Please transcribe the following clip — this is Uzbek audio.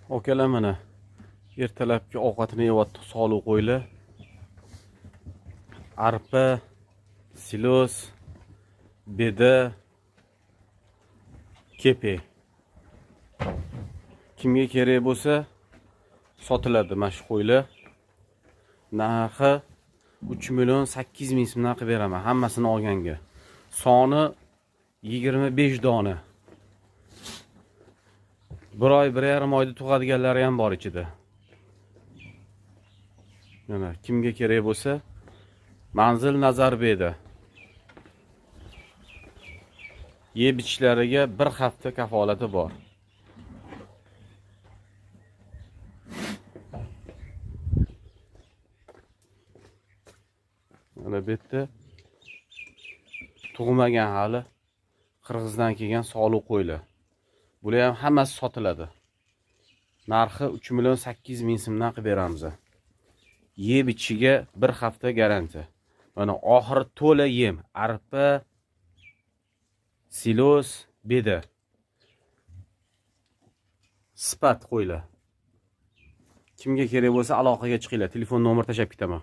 Akalar, mana ertalabki ovqatini yeyapti soliq qo'ylar. Arpa, silos, beda, kepe. Kimga kerak bo'lsa, sotiladi mana shu qo'ylar. Narxi 3 million 800 ming so'mdan qilib beraman hammasini olganga. Soni 25 dona. Bir oy, 1,5 oyda tug'adiganlari ham bor ichida. Mana, kimga kerak bo'lsa, manzil Nazarbekda. Yeb ichishlariga bir hafta kafolati bor. Mana bu yerda tug'magan hali Qirg'izdan kelgan soliq qo'ylar. Bular ham hammasi sotiladi. Narxi 3 million 800 ming so'mdan qilib beramiz. Yeb ichishiga bir hafta garantiya. Mana oxiri to'la yem, arpa, silos, beda. Sifat qo'ylar. Kimga kerak bo'lsa, aloqaga chiqinglar. Telefon nomer tashlab ketaman.